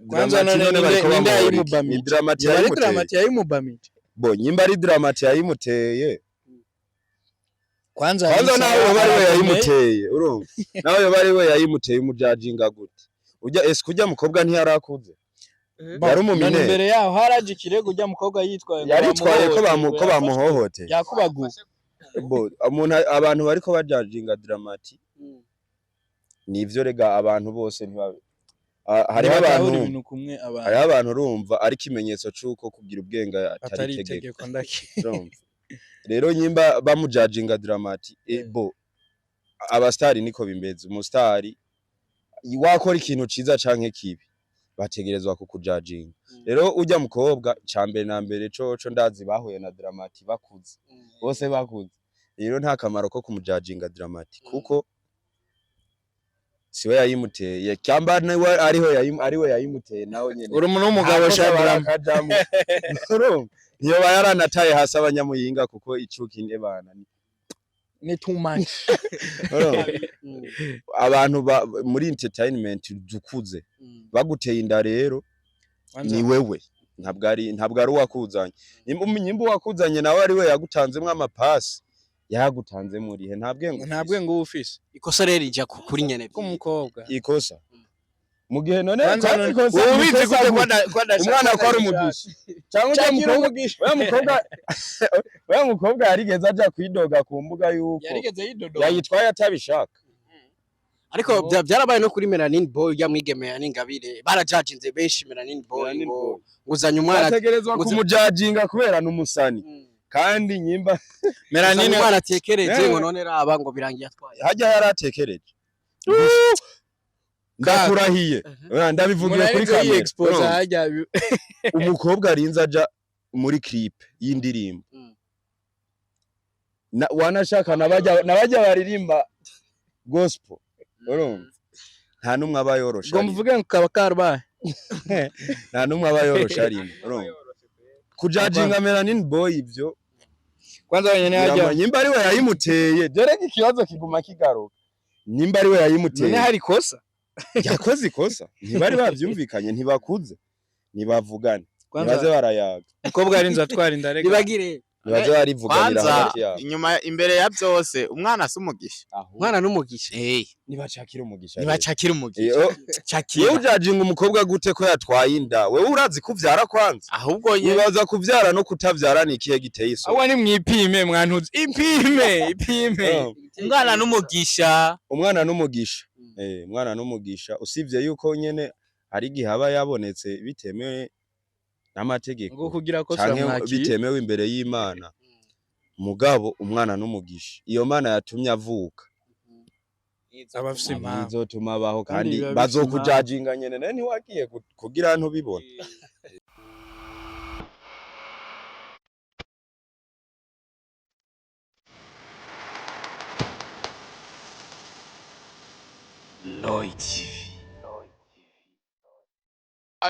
Kwanza Dramati none none bariko ninde bamuhora iki? Ni yayimubamije? Dramati Yoba ari yayimuteye. Dramati yayimubamije. Bo nyimba ari Dramati yayimuteye. Kwanza Kwanza Hamisa nawe yoba ari we arakomeye. yayimuteye, urumva, nawe yoba ari we yayimuteye, umujajinga gute? Ujya ese kujya mukobwa ntiyarakuze? Bo, Yari umuminere. none imbere yaho haraje ikirego, ujya mukobwa yitwaye ngo Yaritwaye ko bamuhohoteye, ko bamuhohoteye. Yakubaguwe. Bo umuntu, abantu bariko bajajinga Dramati, nivyo rega, abantu bose ntibabe hariho Ntibatahura abantu ibintu kumwe abantu. Hariho abantu, urumva, ari ikimenyetso c'uko kugira ubwenge atari atari itegeko. Itegeko ndaki. Urumva rero, nyimba bamujajinga Dramati, bo abastari niko bimeze. Umustari wakora ikintu ciza canke kibi, bategerezwa kukujajinga. Rero ujya mukobwa, ca mbere na mbere coco ndazi bahuye na Dramati bakuze, bose bakuze. Rero nta kamaro ko kumujajinga Dramati, kuko siwe yayimuteye, cyamba niwe ariho ariwe yayimuteye nawe nyene. Uri umuntu w'umugabo. Nta kosa. Sha Drama. Barakajamwo. Urumva, ntiyoba yaranataye hasi abanyamuyinga, kuko icuka indebana Ni too much. Urumva? Abantu muri entertainment dukuze baguteye inda rero, Kwanza ni wewe, ntabwo ari uwakuzanye. Nyimba uwakuzanye nawe ari we yagutanzemwo amapasi, yagutanze murihe? Nta bwenge Nta ufise. bwenge uba ufise. Ikosa rero rija kuri nyene. K'umukobwa. Ikosa mu gihe none Kwanza kwanza none ikosa wowe ubizi ikosa gute ko gute? adashaka Umwana ko ari adashaka? umugisha, cyangwa ujya Shakira mukobwa umugisha. Oya mukobwa yarigeze aja kwidoga ku mbuga yuko Yarigeze yidodoka. yayitwaye atabishaka. Ariko byarabaye no kuri Melanin Boy, ujya mwigeme ya Ningabire, barajajinze benshi Melanin Boy. Melanin Ngo Boy. nguzanye umwana. Bategerezwa kumujajinga kubera n'umusani, kandi nyimba Melanine. Umwana atekereje Eh. ngo none raba ngo birangiye atwaye. Hajya yaratekereje, ndakurahiye. Oya, ndabivugiye kuri Umuntu kamera. expose Urumva? hajya Umukobwa arinze aja muri clip y'indirimbo, wanashaka nabajya baririmba gospel, urumva, nta numwe aba yoroshe Ngo arimo. muvuge ngo kaba karbaye. Nta numwe aba yoroshe arimo. Urumva, kujajinga Melanin Boy ibyo Kwanza wenyene hajya nyimba ari we yayimuteye, dore ko ikibazo kiguma kigaruka, nimba ari we yayimuteye, none hari kosa? Yakoze ikosa. Ntibari bavyumvikanye, ntibakuze, ntibavugane, Kwanza ntibaze barayaga. Umukobwa yarinze atwara inda rega. Nibagire. Ntibaze barivuganira Kwanza hagati yabo. inyuma, imbere ya byose, umwana si umugisha? Umwana n'umugisha. Eh. Nibacakira umugisha rero. Ntibacakira umugisha. Eh, oh, Cakira. wewe ujajinga umukobwa gute ko yatwaye inda? Wewe urazi kuvyara kwanza? Ahubwo ye Wibaza kuvyara no kutavyara ni ikihe giteye isoni? Awa ni mwipime mwantuzi, ipime ipime. Oh, umwana n'umugisha. Umwana n'umugisha. Eh, umwana n'umugisha, usibye yuko nyene hari igihe aba yabonetse bitemewe n'amategeko Ngo kugira ko canke turamwakira. bitemewe imbere y'Imana. Mugabo umwana n'umugisha, iyo Mana yatumye avuka Aba afise impamvu. izotuma abaho. Kandi Kandi biba bifise bazokujajinga nyene, nawe ntiwagiye kugira ntubibone. Lloyd TV.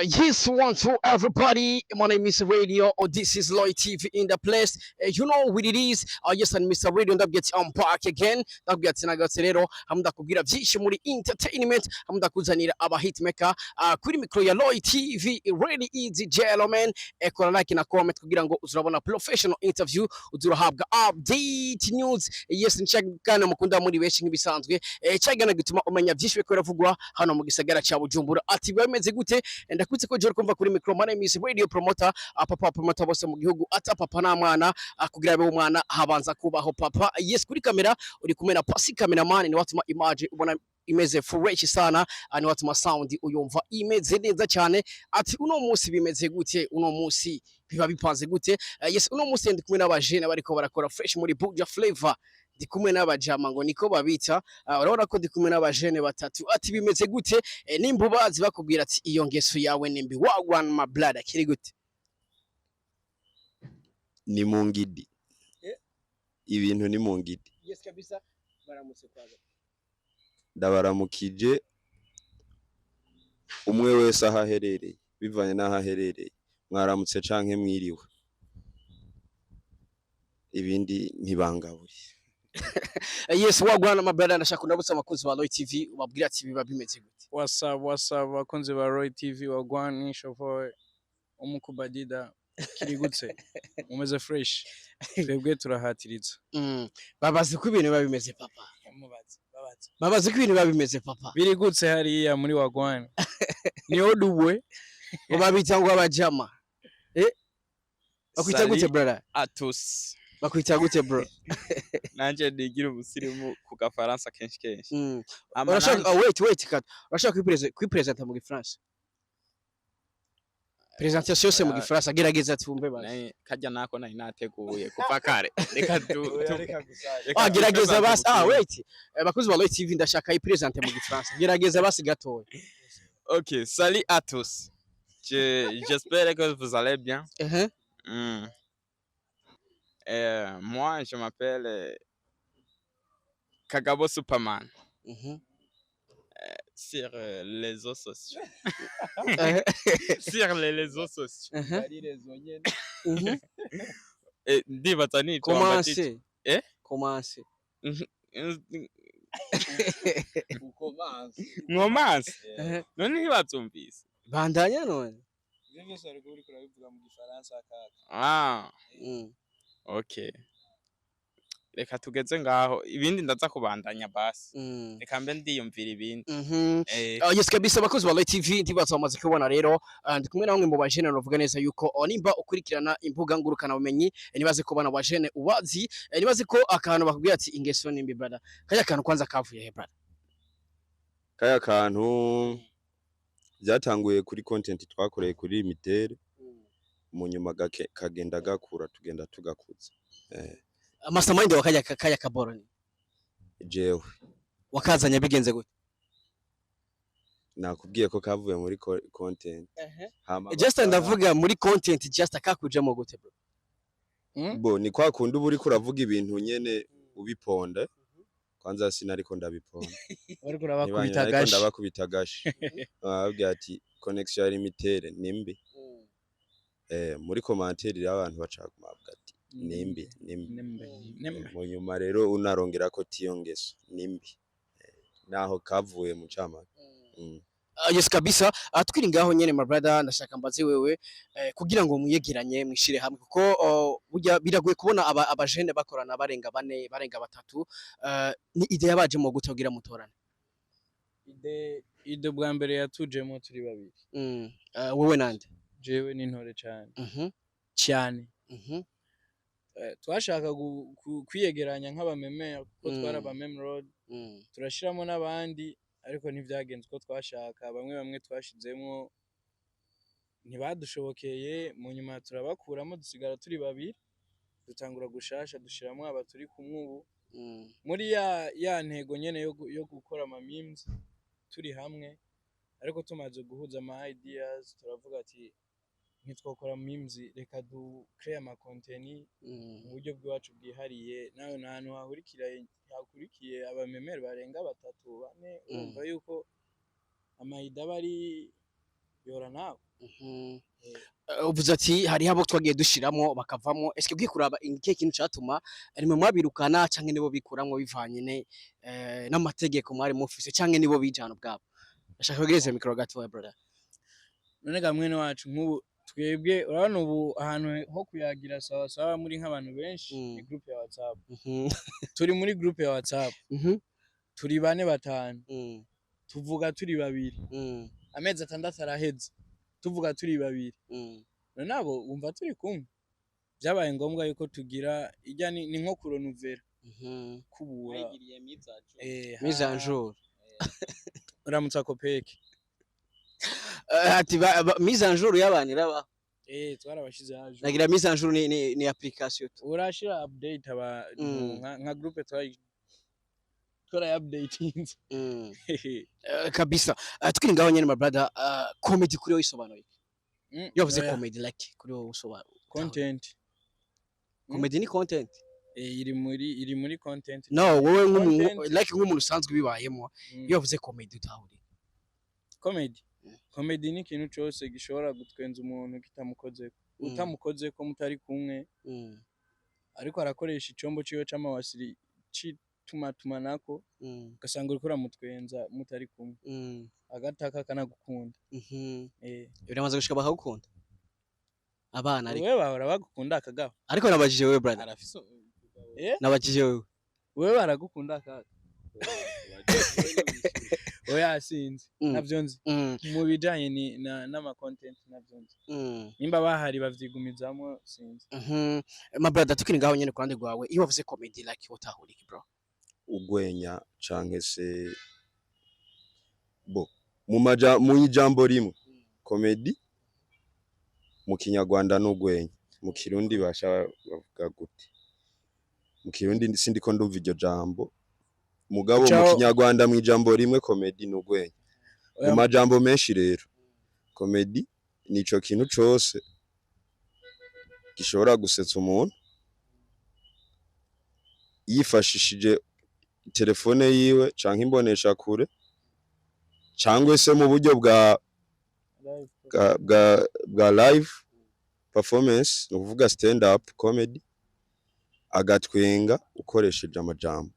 Yes, one to everybody. My name is Radio. Oh, this is Lloyd TV in the place. You know what it is. Yes, and Mr. Radio ndabwiye ati I'm back again. Ndabwiye ati nagarutse rero hamwe ndakubwira byinshi muri entertainment, hamwe ndakuzanira aba hitmaker kuri micro ya Lloyd TV. Really easy gentlemen. Kora like na comment kugira ngo uzurabona professional interview, uzurahabwa update news. Yes, nshagana mukunda muri benshi nk'ibisanzwe. Cyagana gituma umenya byinshi biko biravugwa hano mu gisagara ca Bujumbura. Ati biba bimeze gute? Ndakutse ko joro kumva kuri micro. My name is Radio Promoter, papa promoter bose mu gihugu, ata papa nta mwana, kugira abe umwana habanza kubaho papa. Yes, kuri kamera uri kumwe na Pasi cameraman, ni watuma image ubona imeze fresh sana, ni watuma sound uyumva imeze neza cyane. Ati uno munsi bimeze gute? Uno munsi biba bipanze gute? Yes, uno munsi ndi kumwe n'abajene bariko barakora fresh muri Buja Flavor. Ndi kumwe n'abajama ngo niko babita. Urabona ko ndi kumwe n'abajene batatu. Ati bimeze gute? Nimba ubazi bakubwira ati iyo ngeso yawe nimbi. Wagwan my blood, kiri gute? Ni mu ngidi. Ibintu ni mu ngidi. Yes kabisa, baramutse kwaga. Ndabaramukije umwe wese aho aherereye, bivanye n'aho aherereye, mwaramutse canke mwiriwe, ibindi ntibangaburiye. Yes, wagwan my brother, ndashaka ndabutsa abakunzi ba Roy TV, ubabwira ati biba bimeze gute? What's up, what's up, bakunzi ba Roy TV, wagwan, shofoy umukubadida kirigutse, mumeze fresh, twebwe turahatiriza. Babazi ko ibintu biba bimeze, papa. Mubaze, babaze. Babazi ko ibintu biba bimeze, papa. Birigutse hariya muri wagwan, niho dubwe. Ngo babita ngo abajama, bakwita gute, brother? À tous. Bakwita gute, bro? Nanje nigira ubusirimu ku gafaransa kenshi kenshi. Ama Urashaka nanje- oh, wait, wait, kat urashaka kwipresenta mu gifaransa, presentation yose mu Ah. gifaransa, gerageza tumve basi. Karya nako nari nateguye kuva kare, reka reka Ah, gerageza dupresente basi. mu Ah, Kirundi. wait. Bakunzi ba Roy TV, ndashaka ipresente mu gifaransa, gerageza basi gatoya. Ok, salut à tous. J'espère que vous allez bien. Moi, je m'appelle Kagabo Superman sur les réseaux sociaux. Sur les réseaux sociaux. Ndibaza ni ivyo wambajije. Commencez. Eh? Commencez. Nkomanse. Eh. None ntibavyumvise. Bandanya none. Ivyo vyose wariko uriko urabivuga mu gifaransa kaka. Ah, ok. Reka tugeze ngaho, ibindi ndaza kubandanya basi. Reka mbe ndiyumvira ibindi. Yes kabisa, abakozi ba Roy TV, ndibaza bamaze kubona rero, ndi kumwe na bamwe mu bajene bavuga neza yuko nimba ukurikirana imbuga ngurukana bumenyi, nibaze ko bana bajene ubazi, nibaze ko akantu bakubwira ati ingeso nimbi, brother, kaya kantu kwanza kavuye he, brother? Kaya kantu byatanguye kuri content twakoreye kuri Limitere, mu nyuma gake kagenda gakura, tugenda tugakuza. Mastermind wakaya kaya kaboro ni Jewe. Wakazanya bigenze gute? Nakubwiye ko kavuye muri content. Hama Just ndavuga muri content, just akakujamo gute, bro? Bo ni kwa kundi uba uriko uravuga ibintu nyene ubiponda, kwanza sinariko ndabiponda. Wariko urabakubita ariko gashi. Ndabakubita gashi, bababwira ati connection ya Limitere ni mbi. Muri commentaire rero abantu bacaguma bavuga ati nimbi, nimbi. Nimbi, nimbi. Mu nyuma rero unarongera ko tiyo ngeso nimbi. Naho kavuye mu camake. Yes kabisa. Twiri ngaho nyene, my brother, ndashaka mbaze wewe, kugira ngo mwiyegeranye mwishire hamwe, kuko burya biragoye kubona aba abajene bakorana barenga bane, barenga batatu, ni idée yabaje mu gute kugira mutorane? Idée bwa mbere yatujemo turi babiri. Wewe nande? Jewe n'intore cane cyane. Twashaka kwiyegeranya nk'abameme kuko twari abameme road, turashiramo n'abandi, ariko ntivyagenze uko twashaka. Bamwe bamwe twashizemwo ntibadushobokeye, mu nyuma turabakuramo, dusigara turi babiri, dutangura gushasha, dushiramwo aba turi kumwe ubu muri ya ntego nyene yo gukora ama memes turi hamwe. Ariko tumaze guhuza ama ideas, turavuga ati ntitwokora memes, reka du create ama content mu buryo bw'iwacu bwihariye. Nawe ni ahantu hahurikira hakurikiye abamemeri barenga batatu, bane, urumva yuko ama idées aba ari yora nawe. Uvuze ati hariho abo twagiye dushiramwo bakavamwo, eske ugiye kuraba ikihe kintu catuma nimwe mwabirukana, canke nibo bikuramwo bivanye n'amategeko mwari mufise, canke nibo bijana ubwabo? Ndashaka kwegereza micro gatoya, brother. None ga mwene wacu, nk'ubu twebwe urabona ubu ahantu ho kuyagira sawa sawa muri nk'abantu benshi ni groupe ya WhatsApp. Turi muri groupe ya WhatsApp, turi bane, batanu, tuvuga turi babiri. Amezi 6 araheze tuvuga turi babiri. None abo wumva turi kumwe, byabaye ngombwa yuko tugira ijya ni nko kuronuvera, kubura. Mise en jour. Uramutsa kopeke. Ati mise en jour y'abantu iraba? Twarabashize haje. Nagira mise en jour ni application tu. Urashira update aba nka groupe twarayi updatinze. Kabisa. Tukiri ngaho nyene, my brother, comedy kuri wowe isobanuye iki? Iyo wavuze Oya, comedy, like kuri wowe usobanura Content. Comedy ni content? Iri muri content. No, wowe nk'umuntu, Content. like nk'umuntu usanzwe ubibayemo, iyo wavuze comedy utahuriye? Comedy ni ikintu cose gishobora gutwenza umuntu kitamukozeko, utamukozeko, mutari kumwe, ariko arakoresha icombo ciwe c'amawasiri. c'itumatumanako, ugasanga uriko uramutwenza mutari kumwe, agataka kanagukunda. Biramaze gushika bakagukunda abana, ariko Wewe bahora bagukunda akagabo. Ariko nabajije wewe, brother. Arafise. Nabajije wewe. Wewe baragukunda akaga? Oya, sinzi. Navyo nzi. Mu bijanye n'ama content navyo nzi. Nimba bahari bavyigumizamwo, sinzi. My brother, tukiri ngaho nyene, ku ruhande rwawe, iyo wavuze comedy, like, utahura iki, bro? Ugwenya canke se bo mu maja mu ijambo rimwe, comedy mu Kinyarwanda n'ugwenya. Mu Kirundi basha bavuga gute? Mu Kirundi sindiko ndumva iryo jambo, mugabo mu Kinyarwanda, mu ijambo rimwe, comedy n'ugwenya. Mu Oya, majambo menshi rero, comedy nico kintu cose gishobora gusetsa umuntu yifashishije telefone yiwe canke imbonesha kure, cangwe se mu buryo bwa live performance, ni ukuvuga stand up comedy, agatwenga ukoresheje amajambo.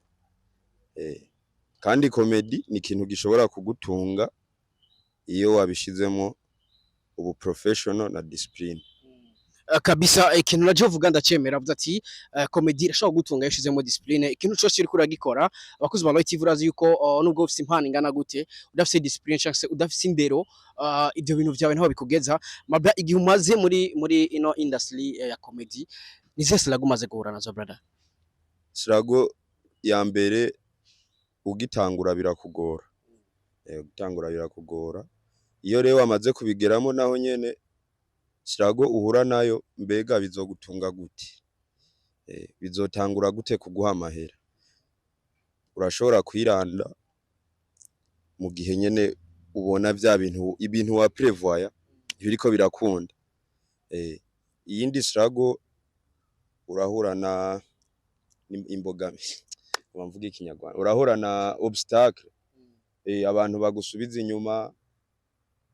Kandi comedy ni ikintu gishobora kugutunga iyo wabishizemo ubu professional na discipline. Kabisa, ikintu naje uvuga ndacemera. Avuze ati comedy irashobora gutunga iyo ushizemo discipline. Ikintu cyose uriko uragikora, abakozi ba Royal TV, urazi yuko nubwo ufise impano ingana gute, udafise discipline cyangwa se udafise indero, ibyo bintu byawe ntaho bikugeza. Mabra, igihe umaze muri ino industry ya comedy, ni zihe struggle umaze guhura nazo, brother? Struggle ya mbere, ugitangura birakugora. Gutangura birakugora. Iyo rero wamaze kubigeramo, naho nyene struggle uhura nayo, mbega bizogutunga gute? Bizotangura gute kuguha amahera? Urashobora kwiranda mu gihe nyene ubona vya bintu, ibintu wa prévoya ntibiriko birakunda. Iyindi struggle urahura na imbogamizi, mvuga Ikinyarwanda, urahura na obstacle, abantu bagusubiza inyuma,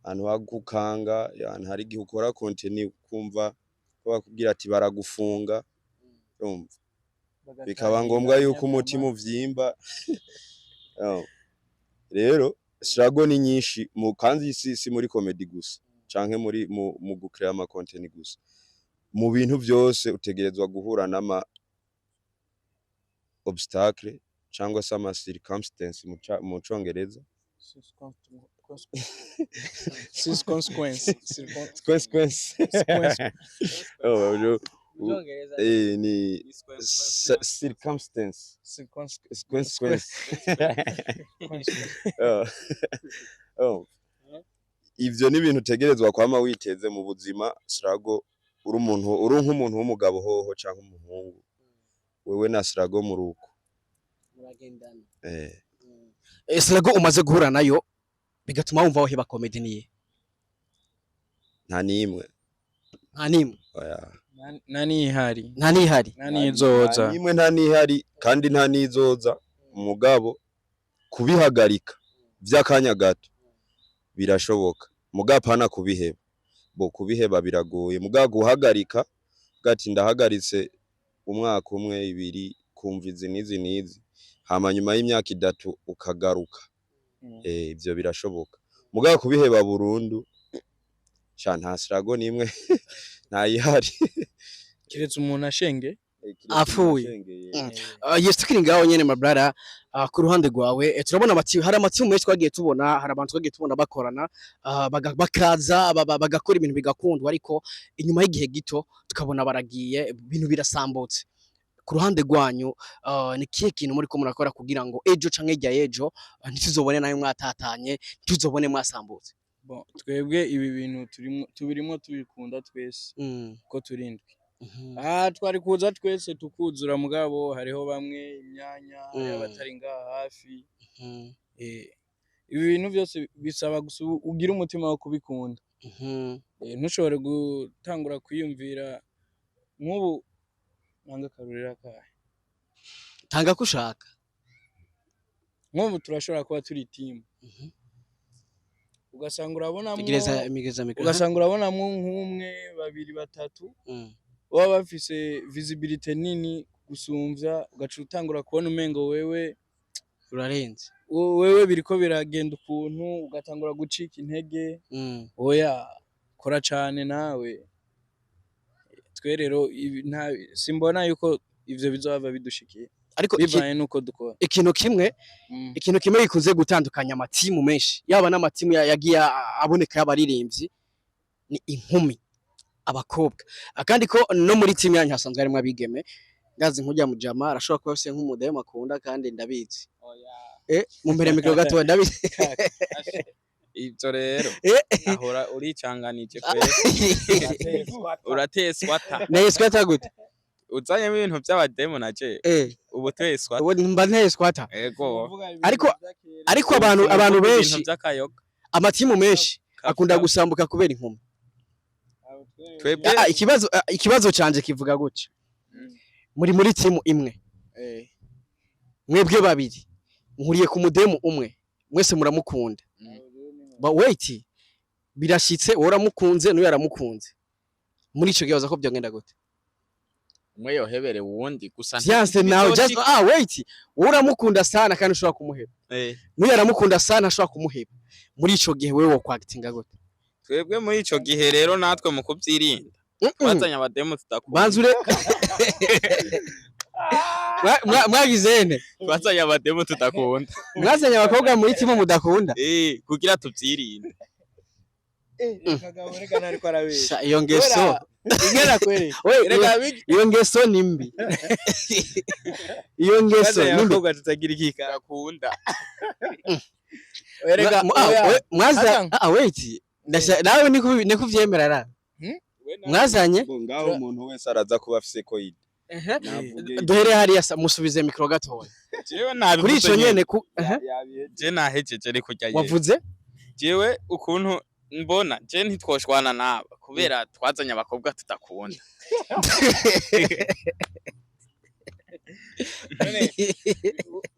abantu bagukanga. Yani hari igihe ukora contenu ukumva ko bakubwira ati baragufunga, urumva bikaba ngombwa yuko umutima uvyimba. Oh. Rero struggle ni nyinshi mu kandi si muri comedy gusa canke muri mu gucrea ama content gusa. Mu bintu vyose utegerezwa guhura n'ama obstacle cyangwa se ama circumstance mu Congereza. Consequence. Consequence. Oh, ni circumstance, consequence. Oh. Oh. Ivyo ni ibintu utegerezwa kwama witeze mu buzima. Struggle, uri umuntu, uri nk'umuntu w'umugabo hoho canke umuhungu, wewe na struggle mu ruko. Muragendana. Eh. Struggle umaze guhura nayo bigatuma wumva woheba comedy niye? Nta nimwe. Nta nimwe? Oya. Nta nihari. Nta nihari. Nta nizoza. Nta nimwe, nta nihari kandi nta nizoza. Mugabo kubihagarika vy'akanya gato birashoboka, mugabo apana kubiheba. Bo kubiheba biragoye, mugabo guhagarika gati ndahagaritse umwaka umwe, ibiri, kumva izi n'izi n'izi, hama nyuma y'imyaka 3 ukagaruka. Ivyo birashoboka, mugabo kubiheba burundu sha, nta struggle nimwe, ntayihari. Kiretse umuntu ashenge. Apfuye. Yes, tukiri ngaho nyene, my brother, ku ruhande rwawe, turabona amati, hari amatimu menshi twagiye tubona, hari abantu twagiye tubona bakorana, bakaza bagakora ibintu bigakundwa, ariko inyuma y'igihe gito tukabona baragiye, ibintu birasambutse. Ku ruhande rwanyu, ni kihe kintu muriko murakora kugira ngo ejo canke hirya y'ejo, ntituzobone nayo mwatatanye, ntituzobone mwasambutse? Bon, twebwe ibi bintu turimo, tubirimo tubikunda twese ko turindwi. Twari kuza twese tukuzura, mugabo hariho bamwe imyanya, hariho abatari ngaha hafi. Ibi bintu byose bisaba gusa ugire umutima wo kubikunda. Ntushobore gutangura kwiyumvira nk'ubu nanga akarorero akahe? Tanga ko ushaka. Nk'ubu turashobora kuba turi team, ugasanga urabonamwo Tegereza, imigeza mikoro. ugasanga urabonamwo nk'umwe, babiri, batatu baba bafise visibility nini. kugusumvya, ugaca utangura kubona umengo wewe Urarenze. Wewe biriko biragenda ukuntu, ugatangura gucika intege. Oya, kora cane nawe. Twe rero simbona yuko ivyo bizohava bidushikiye Ariko bivanye nuko dukora. Ikintu kimwe ikintu kimwe gikunze gutandukanya amatimu menshi, yaba n'amatimu yagiye aboneka y'abaririmbyi, ni inkumi, abakobwa. Akandi ko no muri timu yanyu hasanzwe harimwo abigeme. Ndazi nk'urya mujama arashobora kuba afise nk'umudemu akunda, kandi ndabizi. Mumpere micro gato, ndabizi. Ivyo rero ahora uricanganije kweri, urateye swata. Naye swata gute? Uzanyemo ibintu vy'abademu naje ubu teye swata. Ubu mba nteye swata? Ego. Ariko abantu Uvuga benshi, ibintu vy'akayoga. amatimu menshi akunda gusambuka kubera inkumi. Twebwe Ikibazo canje kivuga gutya: muri timu imwe, mwebwe babiri muhuriye ku mudemu umwe, mwese muramukunda. But wait, birashitse wowe uramukunze, n'uyu aramukunze. Muri ico gihe baza ko byogenda gute? Umwe yohebere uwundi gusa. Vyanse nawe just wait, wowe uramukunda sana kandi ushobora kumuheba, n'uyu aramukunda sana, ashobora kumuheba. Muri ico gihe wewe wokwagitinga gute? Twebwe muri ico gihe rero, natwe mu kuvyirinda, twazanye abademu tudakunda. Banzure mwagize ene? Twazanye abademu tudakunda. Mwazanye abakobwa muri timu mudakunda? Kugira tuvyirinde. Kagabo, reka, ntariko arabesha. Sha, iyo ngeso Ingena kweli. We, Reka. iyo ngeso ni mbi, iyo ngeso Twazanye ni mbi. abakobwa tutagira ikika. Tudakunda. Erega oya. Mwaza Hassan. Wait, nawe niko uvyemera ra? Mwazanye Bo, ngaho umuntu wese araza kuba afise ko ide. Navuge. Duhere hariya, musubize micro gatoya. Jewe nabivuze. Kuri ico nyene ku Je nahejeje ariko kurya ye. Wavuze? Jewe ukuntu mbona, je ntitwoshwana naba kubera twazanye abakobwa tudakunda. None,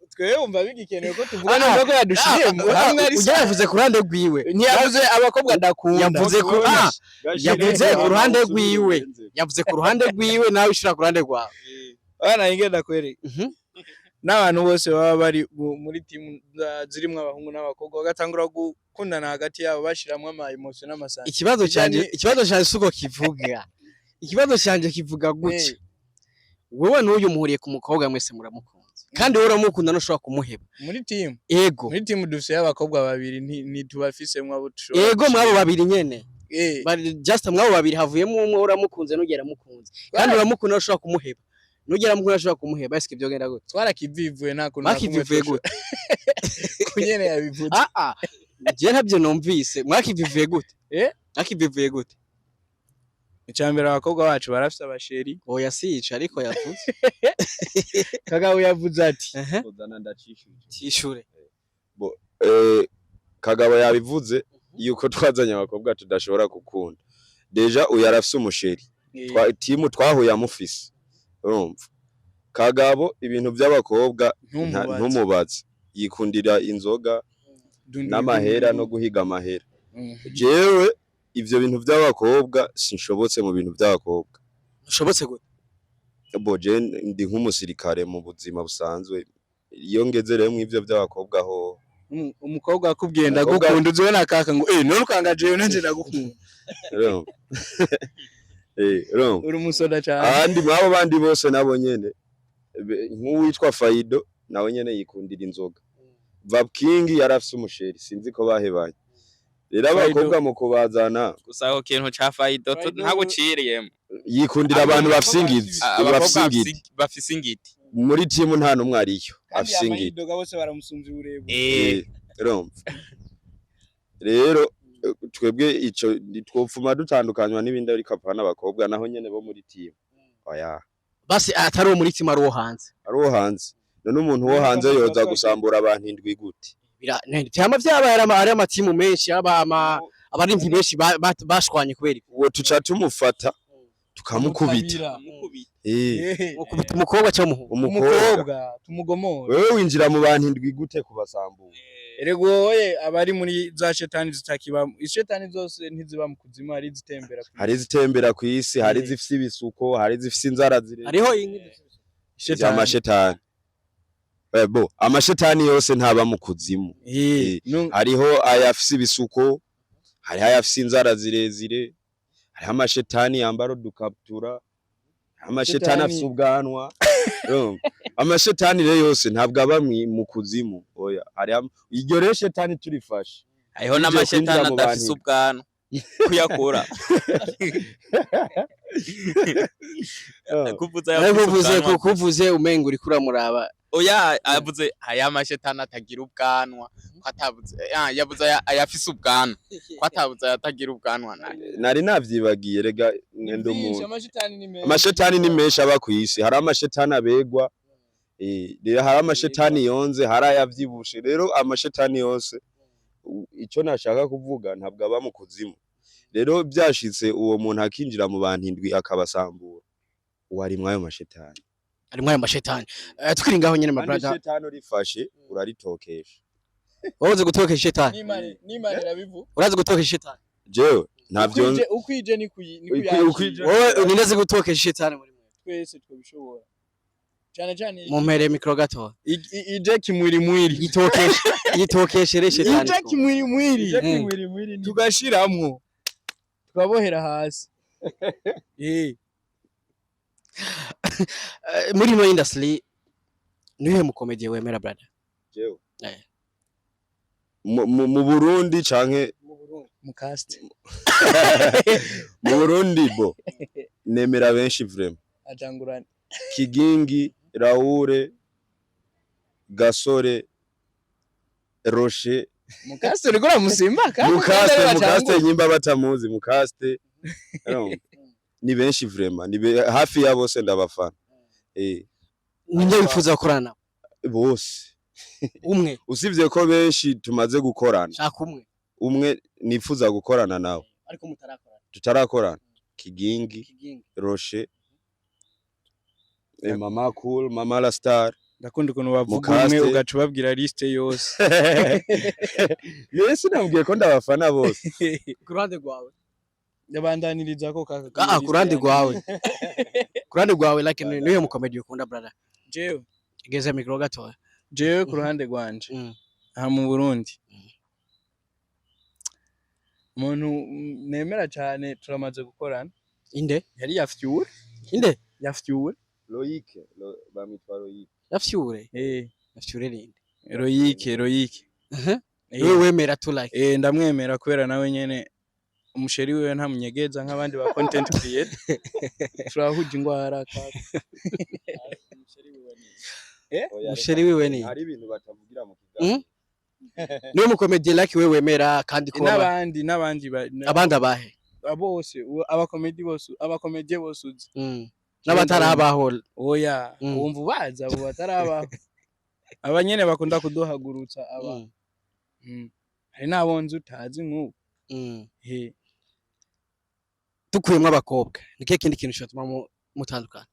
twebwe wumva bigikenewe ko tuvuga nubwo ko yadushiriyemo hamwe ari Ujya yavuze ku ruhande rwiwe. Ntiyavuze abakobwa adakunda. Yavuze ku ruhande rwiwe, yavuze ku ruhande rwiwe, nawe ishira ku ruhande rwawe. Bana, ingenda kwereka n'abantu bose baba bari muri timu zirimwo abahungu n'abakobwa, bagatangura gukundana hagati yabo, bashiramwo ama emotion n'amasante. Ikibazo canje ikibazo canje suko kivuga, ikibazo canje kivuga gutya: wewe n'uyu muhuriye ku mukobwa, mwese muramukunze, kandi wowe uramukunda, ntushobora kumuheba. Muri timu Ego. Muri timu dufise abakobwa babiri, ntitubafisemwo abo dushobora Ego, mwabo babiri nyene. Just mwabo babiri havuyemo umwe, uramukunze n'ugera amukunze, kandi uramukunda, ushobora kumuheba, n'ugera amukunda, ushobora kumuheba. Ese ibyo genda gute? Twarakivivuye, nta kuntu na kumwe. Mwakivivuye gute? Ku nyene yabivuze. Je ntabyo numvise. Mwakivivuye gute? Eh? Mwakivivuye gute? Icambere, abakobwa bacu barafise abachéri. Oya, siyica, ariko yavuze. Kagabo yavuze ati Ehe. Uzana ndacishuje. Tishure. Kagabo yabivuze yuko twazanye abakobwa tudashobora gukunda. Déjà uyu arafise umuchéri. Timu twahuye amufise. Urumva, Kagabo ibintu by'abakobwa Ntumubaze. Ntumubaze, yikundira inzoga Dundu, n'amahera dundu. no guhiga amahera. Jewe ivyo bintu by'abakobwa sinshobotse mu bintu by'abakobwa. Ushobotse gute? Bo, je ndi nk'umusirikare mu buzima busanzwe. Iyo ngeze rero mw'ivyo by'abakobwa ho Umukobwa akubwiye "Ndagukunda", uzobona kaka ngo "Eh, none ukanga jewe, nanje ndagukunda." Urumva? Urumva? Uri umusoda cyane. Ahandi mwabo bandi bose nabo nyene, nk'uwitwa Faido nawe nyene yikundira inzoga. Vap King yarafise umuchéri, sinzi ko bahebanye. Rero Faido. abakobwa mu kubazana Gusa aho kintu ca Faido Faido- ntaguciriyemo. Yikundira abantu bafise ingizi. Abakobwa bafise ingidi. bafise ingiti. Muri timu nta n'umwe ariyo Kandi afise ingidi. amayidoga bose baramusumvya uburebure. Urumva rero, twebwe ico twopfuma dutandukanywa n'ibindi, ariko apana abakobwa naho nyene bo muri timu, oya. Basi atari uwo muri timu, ari uwo hanze. Ari uwo hanze. None umuntu wo hanze yoza gusambura abantu indwi gute? Vyama vyabaye, ari amatimu menshi, aba abarimvyi benshi bashwanye kubera ibi. Uwo tuca tumufata tukamukubita. Mukubita umukobwa cyangwa umuhungu? Umukobwa. Umukobwa tumugomora. Wewe winjira mu bantu indwi gute kubasambura? Erega wowe abari muri za shetani zitakiba, ishetani zose ntiziba mu kuzimu, hari izitembera ku Hari izitembera kw'isi, hari izifise ibisuko, hari izifise inzara zire Hariho inka. Shetani. Amashetani. Bo amashetani yose ntaba mu kuzimu. Hariho ayafise ibisuko, hariho ayafise inzara zirezire, hariho amashetani yambara udukabutura, hariho amashetani afise ubwanwa. Urumva? Amashetani rero yose ntabwo aba mu kuzimu, oya. Hariho iryo rero shetani turifashe Hariho Tugiye n'amashetani kwinjira mu adafise bantu. ubwanwa kuyakura. Kuvuza Nawe ayafise kuvuze ubwanwa. Kuvuze umenga uriko uramuraba. Oya, avuze aya mashetani atagira ubwanwa, ko atavuze, yavuze ayafise ubwanwa, ko atavuze ayatagira ubwanwa nayo. Nari navyibagiye rega, ngenda Vyinshi, umuntu. Amashetani ni menshi. Amashetani ni menshi aba kw'isi. Hari amashetani abegwa, rero hari amashetani yonze, hari ayavyibushe. Rero amashetani yose, ico nashaka kuvuga, ntabwo aba mu kuzimu. Rero vyashitse uwo muntu akinjira mu bantu indwi akabasambura, uwo arimwo ayo mashetani. Arimwo ayo mashetani. Tukiri ngaho nyene, my Kandi brother. ishetani urifashe uraritokesha. Wabuze gutokesha ishetani? N'Imana irabivuga. Urazi gutokesha ishetani? Jewe ntavyo. Ukwije ni kuyakira. Wowe ninde gutokesha ishetani muri mwe? Twese twabishobora. Cyane cyane Mumpere micro gato. Ije kimwiri mwiri. Yitokeshe, yitokeshere ishetani. Ije kimwiri mwiri. Ije kimwiri mwiri Tugashiramwo. Tukabohera hasi. Muri ino industry niwe mukomediye wemera, brother? Jewe Eh. mu Burundi canke Mukaste. Mu Burundi, bo nemera benshi vraiment. Atangurana. Kigingi, Raure, Gasore, Rocher. Mukaste uriko uramusimba kandi Mukaste. kandi Mukaste nyimba batamuzi Mukaste. Urumva? Ni benshi vraiment, ni hafi ya bose ndabafana. Ninde wifuza gukorana nawe? Bose. Umwe. Usivye ko benshi tumaze gukorana. Shaka umwe. Umwe nifuza gukorana nawe ariko mutarakorana? Tutarakorana, Kigingi. Kigingi. Rocher, Mama Cool, Mama La Star. Ndakunda ukuntu bavuga Mukaste. umwe ugaca ubabwira liste yose. Yesu, nabwiye ko ndabafana bose. Ku ruhande rwawe? Ndabandaniriza ko kaka. Ah, ku ruhande rwawe, ku ruhande rwawe, like niwe mukomedi ukunda, brother? Jewe. Geze micro gato. Jewe ku ruhande rwanje, aha mu Burundi, umuntu nemera cyane turamaze gukorana. Inde? Yari Yafyure. Inde? Yafyure. Loic, bamwitwa Loic. Yafyure? Eh. Yafyure ninde? Loic, Loic. Niwe wemera tu like? Eh, ndamwemera kubera nawe nyene umusheri wiwe ntamunyegeza nk'abandi ba content creator. Turahuje ingwara kaka. Umusheri wiwe ni Hari ibintu batavugira mu kiganiro. Niwe mukomedi like we wemera kandi ko N'abandi abandi abahe? Bose, abakomedi bose, abakomediye bose uzi. N'abatarabaho? Oya. Wumva ubaza abo batarabaho, aba nyene bakunda kuduhagurutsa aba. Hari n'abo nzi utazi nk'ubu. He. Dukuyemo abakobwa, ni kihe kindi kintu cyatuma mutandukana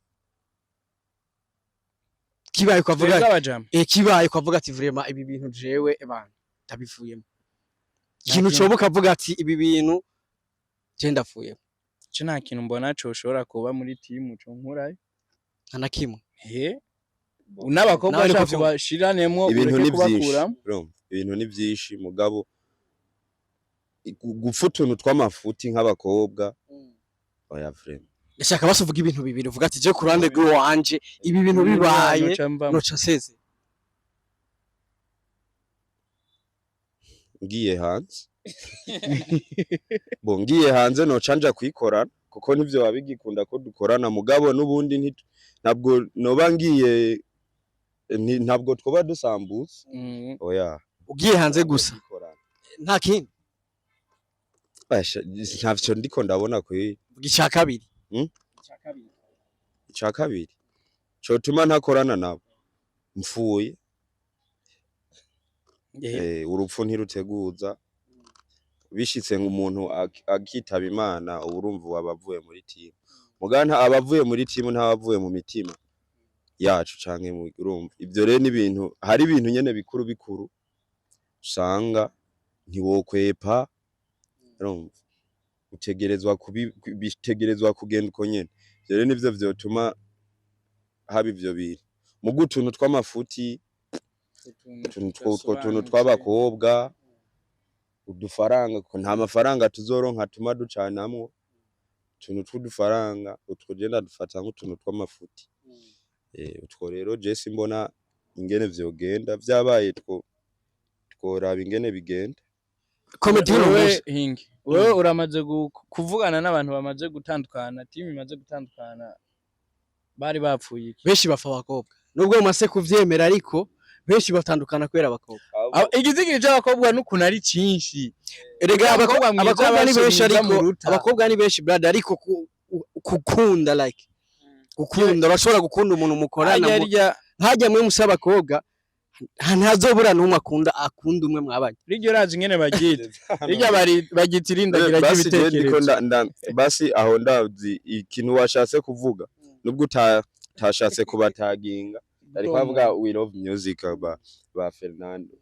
kibaye ukavuga Twebwe abajama? Kibaye ukavuga ati vraiment ibi bintu jewe ebana ndabivuyemo, ikintu kintu. coba ukavuga ati ibi bintu je ndavuyemo? Ce nta kintu mbona coshobora kuba muri timu co nkurayo. Nta na kimwe? He, n'abakobwa Nawe niko bashaka vyumva. bashiranemo Ibintu ureke ni byinshi. kubakuramo. Urumva, ibintu ni byinshi, mugabo gupfa utuntu tw'amafuti nk'abakobwa, oya vraiment. Ndashaka basi uvuga ibintu bibiri, uvuga ati je ku ruhande rw'iwanje ibi bintu bibaye Noca mvamwo. noca nseze. Ngiye hanze, bo ngiye hanze noca nja kwikorana kuko ntivyo bigikunda ko dukorana, mugabo n'ubundi ntabwo noba ngiye ntabwo twoba dusambutse, oya. Ugiye hanze gusa? Kwikorana. Nta kindi? Basha, ntavyo ndiko ndabona kwe. Vuga icya kabiri. Ica kabiri. Ica kabiri cotuma ntakorana nabo, mfuye. Urupfu ntiruteguza. Bishitse ngo umuntu akitaba Imana, uba urumva ubu avuye muri timu, muga nta abavuye muri timu ntabavuye mu mitima yacu canke mu urumva ivyo rero n'ibintu, hari ibintu nyene bikuru bikuru usanga ntiwokwepa, urumva utegerezwa kubi bitegerezwa kugenda uko nyene. Ivyo rero nivyo vyotuma haba ivyo bintu. Muga utuntu tw'amafuti, utwo tuntu tw'abakobwa, udufaranga, ko nta mafaranga tuzoronka atuma ducanamwo, utuntu tw'udufaranga utwo je ndadufata nk'utuntu tw'amafuti. Utwo rero je simbona ingene vyogenda, vyabaye tworaba ingene bigenda. Comedy y'uno Wewe munsi. Hingi, wewe uramaze kuvugana n'abantu bamaze gutandukana, team imaze gutandukana, bari bapfuye iki? Benshi bapfa abakobwa, nubwo mumaze kuvyemera, ariko benshi batandukana kubera abakobwa. Igizigiri c'abakobwa n'ukuntu ari cinshi. Erega Abakobwa mwiza abakobwa ni benshi, basi ariko mwiza muruta. Abakobwa ni benshi, brother, ariko gukunda, like gukunda, urashobora gukunda umuntu mukorana. Harya harya. Nkajya mwe musa abakobwa, ntazobura n'umwe akunda umwe mwabanye. Riryo urazi ingene baryita? Rirya baryita irindagira Basi je ndiko ry'ibitekerezo. Basi aho ndazi ikintu washatse kuvuga, nubwo utashatse kubataginga, ariko avuga "We love music" ba Fernando.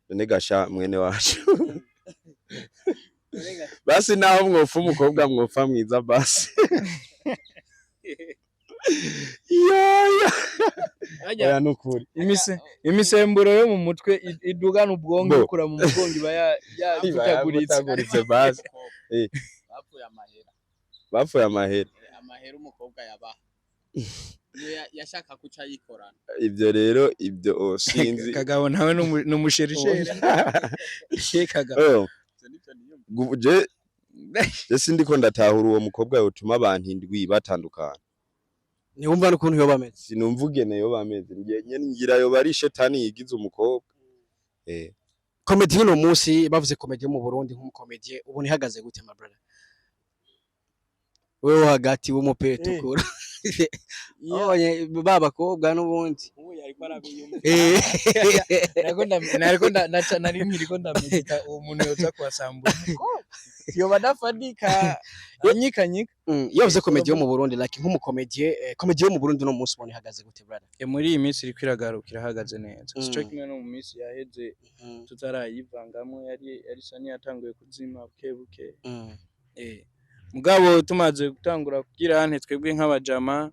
None gasha mwene wacu, basi naho mwofa umukobwa mwofa mwiza, basi yaya. Oya, nukuri. Imisemburo yo mu mutwe idugana ubwonko Bo. ikura mu mugongo iba yavutaguritse. Yavutaguritse basi. Bapfuye amahera. Bapfuye amahera. Amahera umukobwa yabaha niyo yashaka kuca yikorana. Ibyo rero ibyo, oh, sinzi. Kagabo nawe n'umusherisheri Kagabo. Oh, Ivyo nivyo niyumva. Je sindiko ndatahura uwo mukobwa yotuma abantu indwi batandukana. Ntiwumva n'ukuntu yoba ameze. Sinumva ugene yoba ameze. Nyene ngira yoba ari shetani yigize umukobwa. Comedy y'uno munsi, bavuze comedy yo mu Burundi, nk'umukomedie ubona ihagaze gute, my brother? Wewe hagati w'umupira utukura, abonye ba bakobwa n'ubundi. Ubu yariko arabiyumva. Nariko nari nkiriko ndamedita uwo muntu yoza kuhasambura yoba adafadika anyikanyika. Iyo bavuze comedy yo mu Burundi, like nk'umukomedie, comedy yo mu Burundi uno munsi ubona ihagaze gute, brother? Muri iyi minsi iriko iragaruka, irahagaze neza. Sico kimwe no mu minsi yaheze tutarayivangamwo, yari isa niyatanguye kuzima buke buke. Mugabo tumaze gutangura kugira ante twebwe nk'abajama,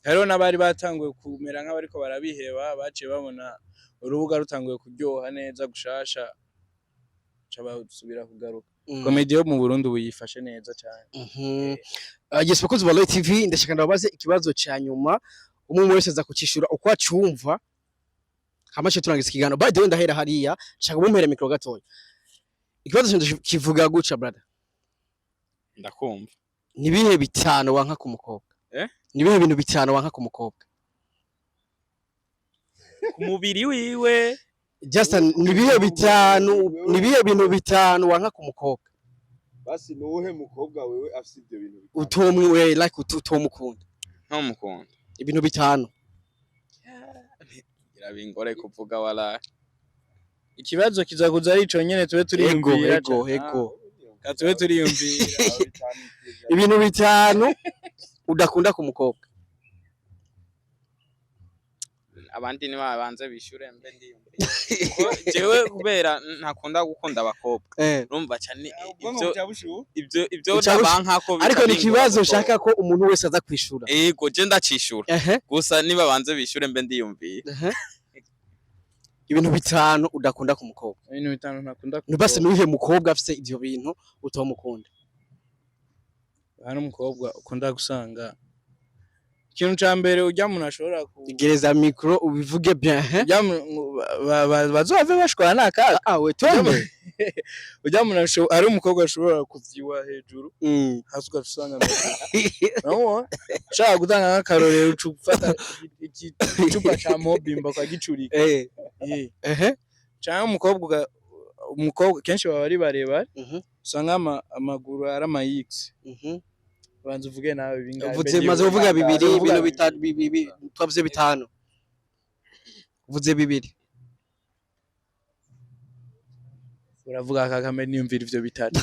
hariho n'abari batanguye kumera nk'abariko barabiheba, baciye babona urubuga rutanguye kuryoha neza gushasha, ca basubira kugaruka. Comedy yo mu Burundi ubu yifashe neza cane. Yes, bakunzi ba Royal TV, ndashaka ndababaze ikibazo ca nyuma, umwe umwe wese aza kucishura uko acumva, hama ce turangiza ikiganiro. By the way, ndahera hariya, nshaka mumpere micro gatoya. Ikibazo canje kivuga guca, brother. Ndakumva. Nibihe bitanu wanka ku mukobwa? Eh? Nibihe bintu bitanu wanka ku mukobwa? Ku mubiri wiwe? Just nibihe bitanu, nibihe bintu bitanu wanka ku mukobwa? Basi nuwuhe mukobwa wewe afise ivyo bintu bitanu? Utomwe like utomukunda. Ntumukunda. Ibintu bitanu. Birabingore kuvuga wala. Ikibazo kiza kuza ari ico nyene, tube Ego. turiyumvira. Ego, ego. Ka tube turiyumvira. Ibintu bitanu udakunda ku mukobwa. Abandi nibabanze bishure mbe ndiyumvira. Kuko jewe kubera ntakunda gukunda abakobwa, urumva cane ivyo Uca ndabankako. Ariko ni ikibazo nshaka ko umuntu wese aza kwishura. Ego, je ndacishura. Gusa nibabanze bishure mbe ndiyumvira. Ibintu bitanu udakunda ku mukobwa. Ibintu bitanu ntakunda ku Nubase mukobwa. nuhe mukobwa afise ivyo bintu utomukunda? Hari umukobwa ukunda gusanga ikintu ca mbere urya muntu ashobora ku Gereza micro ubivuge bien, hein? urya muntu bazove bashwana akaga. Ah, we twende. Urya muntu hari umukobwa ashobora kuvyibuha hejuru, hasi ugaca usanga, urabona, ushaka gutanga nk'akarorero, uca ufata igicupa ca Mobimba ukagicurika. Canke umukobwa umukobwa kenshi baba ari barebare, usanga amaguru ari ama X. Banza uvuge nawe bingahe? Uvuze, maze kuvuga bibiri. Uvuga Ibintu bibiri. bitanu, twavuze bitanu, uvuze bibiri. Uravuga Kagame, niyumvira ivyo bitatu.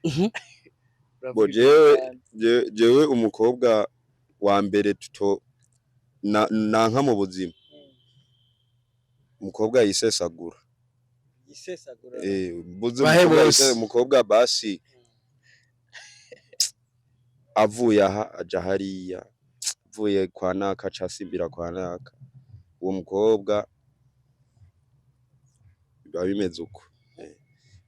Uravuga Bo ivyo jewe bitanu. jewe umukobwa wa mbere tuto nanka mu buzima, umukobwa yisesagura. Buze Bahe umukobwa bose. Umukobwa basi avuye aha aja hariya. Avuye kwa naka aca asimbira kwa naka. Uwo mukobwa biba bimeze uko.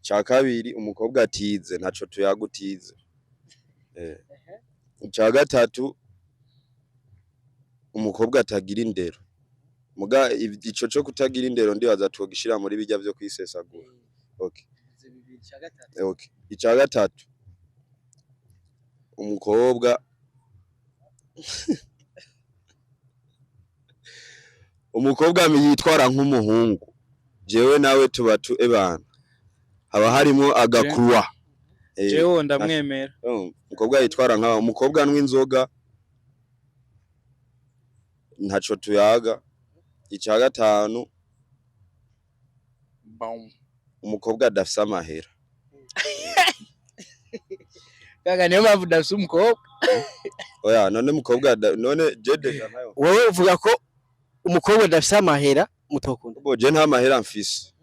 Ica kabiri, umukobwa atize, ntaco tuyaga utize. Ica gatatu, umukobwa atagira indero. Muga ico co kutagira indero ndibaza twogishira muri birya vyo kwisesagura. Okay. Okay. Ica gatatu, umukobwa yitwara nk'umuhungu, jewe nawe tuba tu ebana, haba harimo agakurwa. Jewe ndamwemera. Umukobwa yitwara nka umukobwa anywa inzoga, ntaco tuyaga. Ica gatanu, Bam. umukobwa adafise amahera. Kaka, niyo mpamvu ndafise umukobwa. Oya, none umukobwa none je déjà ntayo. Wowe uvuga ko umukobwa adafise amahera mutokunda? Bo je nta mahera mfise,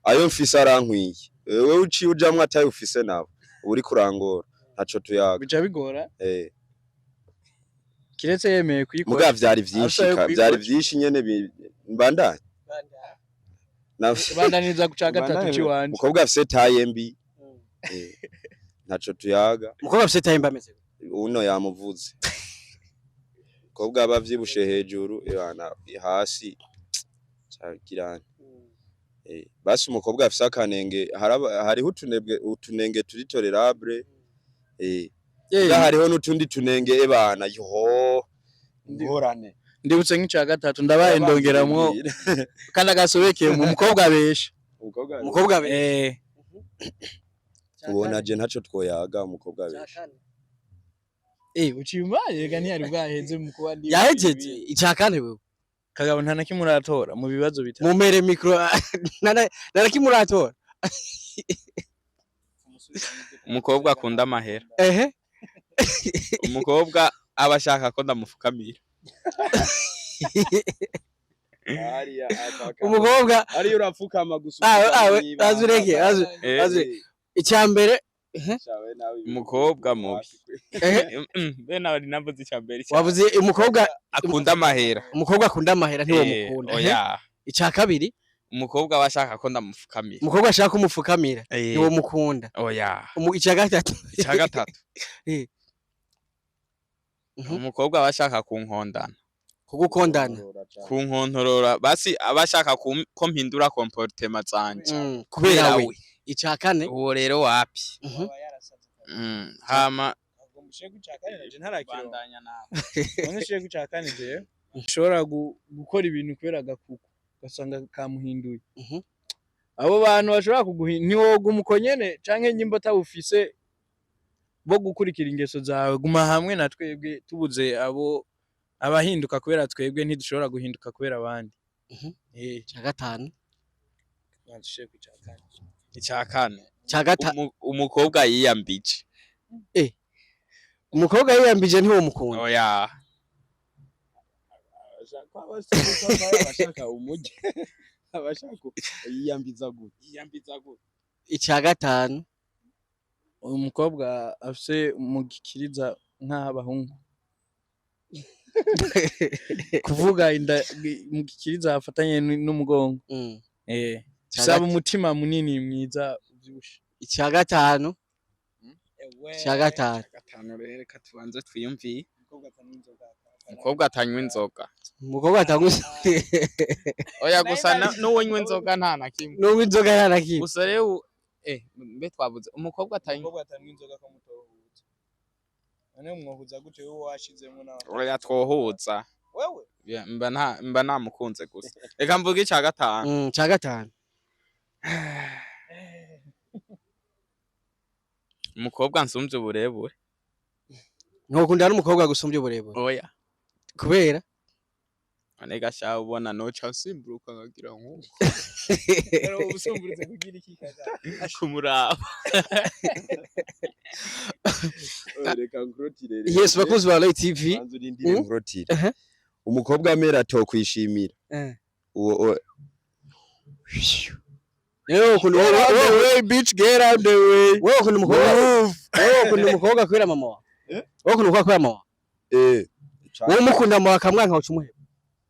ayo mfise arankwiye. Wewe uciye ujamwo atayo ufise, nawe uba uriko urangora, ntaco tuyaga. Bica bigora. Kiretse yemeye kuyikora. Muga vyari vyinshi. Afise ayo Vyari kuyikora. vyinshi nyene mbandanye. Bandaniriza ku ca gatatu Mbandanye. ciwanje. Umukobwa afise taille mbi, ntaco tuyaga. Umukobwa afise taille mbi ameze gute? Uno yamuvuze, umukobwa aba avyibushe hejuru, ebana, hasi cagirane. Basi umukobwa afise akanenge, hariho utunebwe, utunenge turi tolérable, muga hariho n'utundi tunenge, ebana, yoho, ingorane. Ndibutse nk'ica gatatu, ndabaye ndongeramwo kandi agasobekeye mu mukobwa abesha. Umukobwa Umukobwa abe ubona je ntaco twoyaga umukobwa abesha. Uciye umbaye rega, ntiyari bwaheze mu kuba ndi. Yahejeje ica kane wewe. Kagabo, nta na kimwe uratora mu bibazo bitatu. Mumere micro, narakimuratora. Umukobwa akunda amahera. Umukobwa aba ashaka ko ndamufukamira. Umukobwa Ariyo urapfukama gusa. Ah, ah, azureke icya mbere. Umukobwa mubi. Be nawe navuze icya mbere. Wavuze umukobwa Akunda amahera. Umukobwa akunda amahera ntiwo mukunda. Oya. Icya kabiri? Umukobwa aba ashaka ko ndamufukamira. Umukobwa ashaka kumufukamira ntiwo mukunda. Oya. Icya gatatu? Icya gatatu, umukobwa aba ashaka kunkondana. Kugukondana. Kunkontorora, basi aba ashaka ko mpindura comportement zanje kubera we. Icya kane? Uwo rero wapi. Hama Bandanya nawe. Nshire ku ca kane, jewe ushobora gukora ibintu kubera agakuku, ugasanga kamuhinduye. Abo bantu bashobora kuguhinda, ntiwoguma uko nyene, canke nyimba atabufise bo gukurikira ingeso zawe, guma hamwe na twebwe. Tubuze abo abahinduka kubera twebwe, ntidushobora guhinduka kubera abandi. Icya gatanu? Nshire ku ca kane. Icya kane? Icya gatanu. Umukobwa yiyambije. Umukobwa yiyambije ntiwo mukunda? Oya. Abashaka umujyi, abashaka yiyambiza gute? Yiyambiza gute? Icya gatanu? Umukobwa afise mu gikiriza nk'abahungu, kuvuga inda mu gikiriza hafatanye n'umugongo. Bisaba umutima munini mwiza uvyibushe. Icya gatanu, icya gatanu? Gatanu rero, reka tubanze twiyumviye. Umukobwa atanywa inzoga. Umukobwa atanywa. Oya, gusa n'uwunywa inzoga nta na kimwe. N'unywa inzoga nta na kimwe. Gusa rero mbe twavuze umukobwa atanywa. Umukobwa atanywa inzoga, ko mutohuza? None mwohuza gute wowe washizemwo nawe? Oya, twohuza. Wewe? Ya, mba namukunze gusa. Reka mvuge icya gatanu. Icya gatanu. Umukobwa nsumvye uburebure. Ntukunda n'umukobwa gusumbya uburebure? Oya. Kubera? None gasha ubona noca nsimburuka nkagira nkuko Ubusumburitse kugira iki kaza? Kumuraba. Reka nkurotire. Yes, bakunzi ba Roy TV. Banza urindire. Nkurotire. Umukobwa amera atokwishimira uwo Rero ukunda Get out the way, bitch, get out the way. Wewe ukunda umukobwa, wewe ukunda umukobwa kubera mama wawe? Eh? Wewe ukunda umukobwa kubera mama wawe? Eh. Wowe umukunda mu akamwanka, uca umuheba?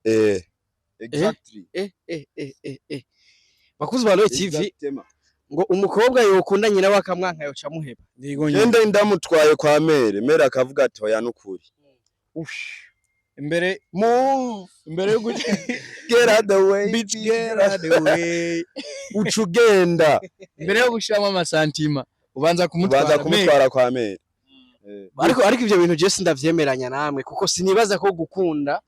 Eh, exactly. Eh eh eh eh eh, bakuzi ba Royal TV, Exactement. ngo umukobwa yokunda nyina we akamwanka yoca amuheba. Ndigo nyene. Genda ndamutwaye kwa mère, mère akavuga ati: "Oya, nukuri." Imbere Move. Imbere yo guca. Get out the way. Bitch, get out the way. Uca ugenda. Imbere yo gushiramo amasantima ubanza kumutwara. Ubanza kumutwara kwa mère. Ariko ivyo bintu je sindavyemeranya namwe, kuko sinibaza ko gukunda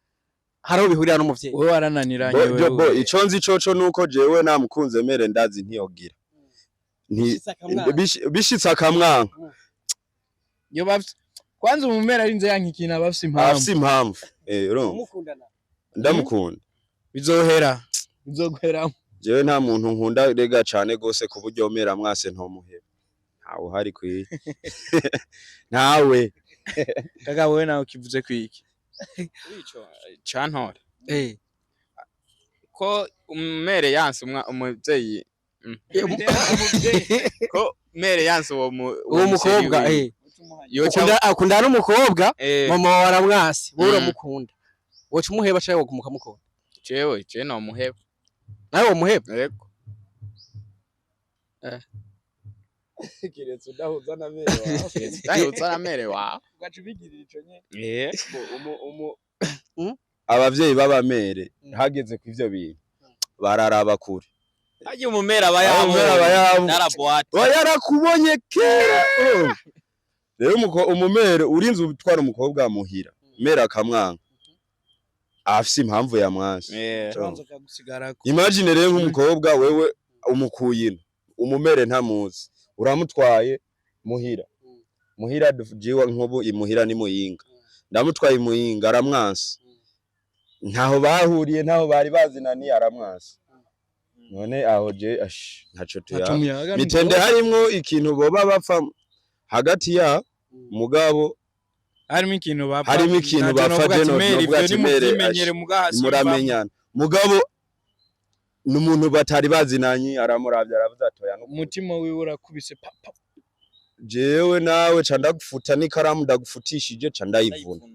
hari aho bihurira n'umuvyeyi. Wowe warananiranye. Bo Wewe. ico nzi coco nuko jewe namukunze, mère ndazi ntiyogira. Nti bishitse akamwanka. Yo bafise kwanza umumera arinze yanka ikintu aba afise impamvu. Afise impamvu. Urumva? Umukundana. Ndamukunda. Bizohera, bizoguheramo. Jewe nta muntu nkunda rega cane gose ku buryo mère mwase ntomuheba. Ntawe uhari kwiye. Ntawe. Kaka, wowe nawe ukivuze kwiki? Ico cantore ko mère yanse umuvyeyi, ko mère yanse uwo uwo mukobwa yoca. Akundana n'umukobwa, mama wawe aramwase, wowe uramukunda, woca umuheba canke woguma ukamukunda? Jewe je nomuheba. Nawe womuheba? Yego. Kiretse udahuza na mère wawe. Ndahutsa na mère wawe. Ugaca ubigirira ico nyene. Abavyeyi b'abamère hageze ku ivyo bintu bararaba kure. Harya umumère aba Umumère aba yabonye yabonye. naraboate. Oya, yarakubonye kera. Urumva? Rero umumère urinze utwara umukobwa muhira, mère akamwanga, afise impamvu yamwanse. Ubanza akagusigarako. Imagine rero nk'umukobwa wewe umukuye ino, umumère ntamuzi, uramutwaye muhira. Muhira jiwa nkubu imuhira ni Muyinga, ndamutwaye Imuyinga, aramwanse, ntaho bahuriye, ntaho bari bazinaniye, aramwanse. None aho je ash ntaco tuya. Ntaco muyaga. Mitende harimwo ikintu boba bapfa hagati ya mugabo. Harimo ikintu bapfa. Harimo ikintu Ntaco bapfa. novuga ati Je mère, novuga ivyo ati mère, nimuvyimenyere mugaha simvamwo. Muramenyana, mugabo n'umuntu batari bazinanye, aramuravye aravuze ati: "Oya, nukuri." Umutima wiwe urakubise pa pa. Jewe nawe ca ndagufuta n'ikaramu, ndagufutishije ca ndayivuna.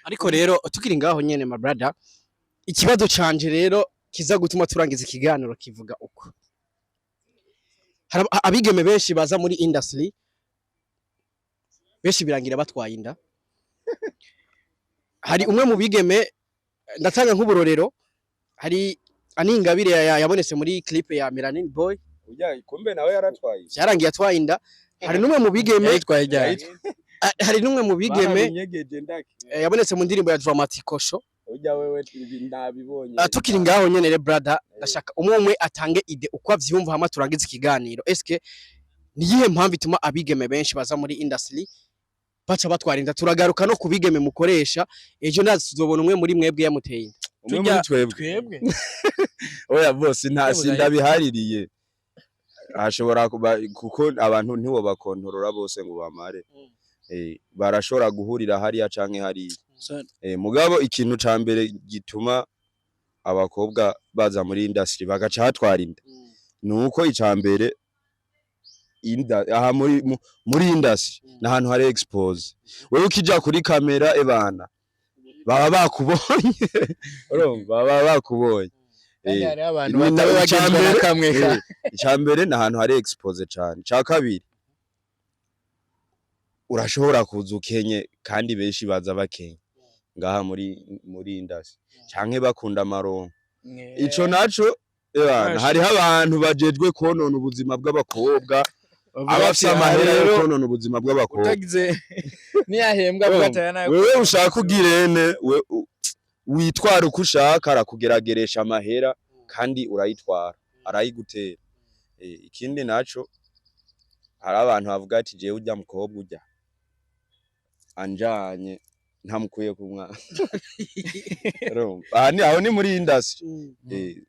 Ariko rero tukiri ngaho nyene, my brother, ikibazo canje rero kiza gutuma turangiza ikiganiro kivuga uko: hari abigeme benshi baza muri industry, benshi birangira batwaye inda. Hari umwe mu bigeme, ndatanga nk'uburorero, hari Aningabire yabonetse muri clip ya Melanin Boy. Urya kumbe nawe yaratwaye. Vyarangiye atwaye inda. Hari n'umwe mu bigeme Yayitwaye ryari? Hari n'umwe mu bigeme Barabinyegeje ndake. Yabonetse mu ndirimbo ya Dramatikosho. Urya wewe ndabibonye. Tukiri ngaho nyene re, brother, ndashaka umwe umwe atange idée uko avyumva, hama turangize ikiganiro. Eske niyihe mpamvu ituma abigeme benshi baza muri industry baca batwara inda? Turagaruka no kubigeme mukoresha ejo, ndazi tuzobona umwe muri mwebwe yamuteye inda. Umwe muri twebwe? Twebwe. Oya, bose nta Twebwe. sindabihaririye, hashobora kuba kuko abantu ntiwo bakontorora bose ngo bamare. Barashobora guhurira hariya canke hariya. Mugabo ikintu ca mbere gituma abakobwa baza muri industry bagaca hatwara inda nuko ica mbere inda aha muri industry n'ahantu hari expose. Wewe ukija kuri kamera, ebana baba bakubonye, urumva, baba bakubonye. Kandi hariho abantu Ni bataba ica bagenzwa na kamwe ka ica mbere ni ahantu hari expose cane. Ica kabiri, urashobora kuza ukenye, kandi benshi baza bakenye ngaha muri industry canke bakunda amaronko. Ico naco, ebana, hariho abantu bajejwe konona ubuzima bw'abakobwa, abafise amahera yo konona ubuzima bw'abakobwa. Utagize niyahembwa avuga ati aya nayo. Wewe ushaka ugirene we witwara uko ushaka, arakugerageresha amahera kandi urayitwara, arayigutera. Ikindi naco, hari abantu bavuga ati: "Jewe urya mukobwa urya anjanye ntamukuye ku mwana." Urumva? Aha ni aho ni muri industry.